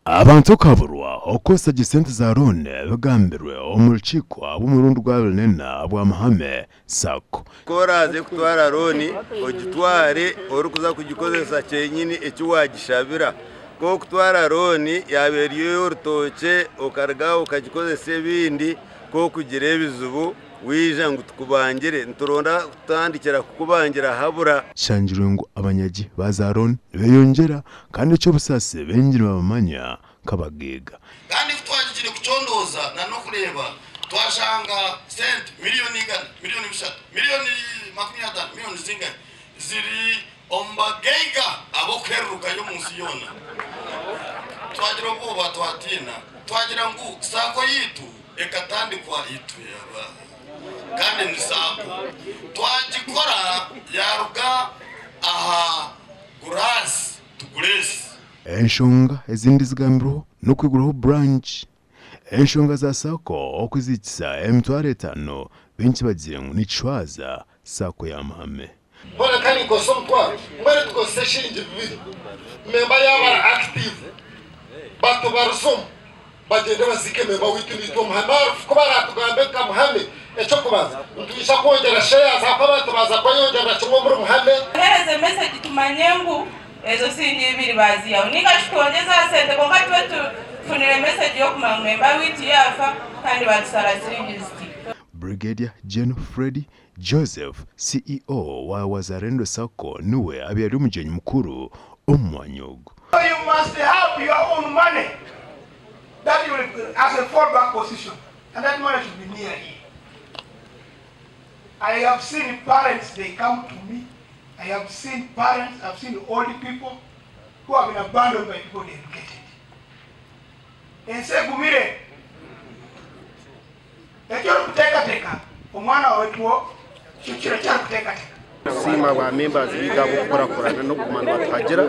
Abantu okuhaburwa okukozesa gye sente za looni bigambirwe omu rukiiko ahabw'omurundi gwa abiri n'ena bwa Muhame Sacco. Ku oraaze kutwara looni, ogitware orikuza kugikozesa kyenyini eki waagishabira. Ku orikutwara looni yaaba eri ey'orutookye okaruga aho okagikozesa ebindi, ku orikugira ebizibu waija ngu tukubangire, nituronda kutandikira kukubangira habura. Kishangirwe ngu abanyagi ba za looni nibeyongyera kandi eky'obusaasi baingi nibabamanya nk'abagaiga. Kandi ku twagigire kucondooza na n'okureeba, twashanga sente miriyoni igana, miriyoni bishatu, miriyoni 50, miriyoni zingahi ziri omu bagaiga ab'okuhererukayo omu nsi yoona. Twagira obwoba twatiina, twagira ngu saako yaitu ekatandikwa itwe aba, kandi ni saako. Twagikora yaaruga aha guraasi tugureesi. Enshonga ezindi ezigambirweho n'okwiguraho branch, enshonga za sacco okuzihikisa 50,000 baingi bagizire ngu nikishwaza sacco ya Muhame. Hoona ka ninkozesa omutwaro, mbwenu tukozese eshiringi bibiri, memba yaaba ari active batubarize omu bagyende baziike memba waitu naitwe Omuhame arufu ku baratugambe nka Muhame eky'okubanza nitwija kwongyera shares ahakuba abantu baaza kweyongyerera kimwe omuri Muhame. Tuheereze mesegi tumanye ngu ezo siringi ibiri baaziihaho nainga shi twongyeze aha sente kwonka tube tufunire mesegi y'okumanya ngu memba waitu yaafa kandi baatusara siringi ziti. Brigadier General Fred Joseph, CEO wa Wazalendo Sacco niwe abaire ari omugyenyi mukuru omu mwanya ogu. You must have your own money that you will as a fall back position and that money should be near here. I have seen parents they come to me, I have seen parents, I have seen old people who have been abandoned by people they educated. Ensi egumire. Eki orikuteekateeka omwana waawe tikwo kiro eki arikuteekateeka. Nitusiima ba members baitu ahabw'okukurakurana n'okuguma nibatuhagira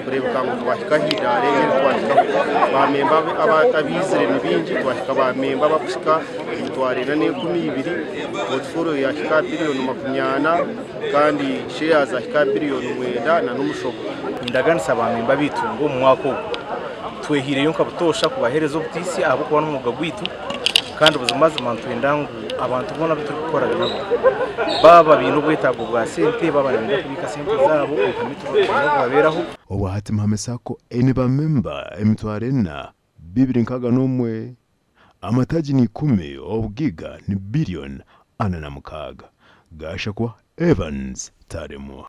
kureebeka ngu twahika aha idaara eri eri twahikaho. Ba memba abaizire ni baingi, twahika ba memba abarikuhika emitwaro ena n'enkumi ibiri, portfolio yahika aha biriyoni 40 kandi shares zahika aha biriyoni 9 n'omushobo. Nindaganisa ba memba baitu ngu omu mwaka ogu twehiireyo nka butoosha kubaheereza obutiisya ahabw'okuba n'omwooga gwaitu. Kandi buzimazima nitwenda ngu abantu boona abu turikukora nabo baaba baine obwetaago bwa sente, baaba nibenda kubiika sente zaabo, obuhame tubwine kubabeeraho. Obwa hati Muhame Sacco eine ba memba 4261, amataagi ni ikumi, obugaiga ni billion 46. Gashakwa Evans Taremwa.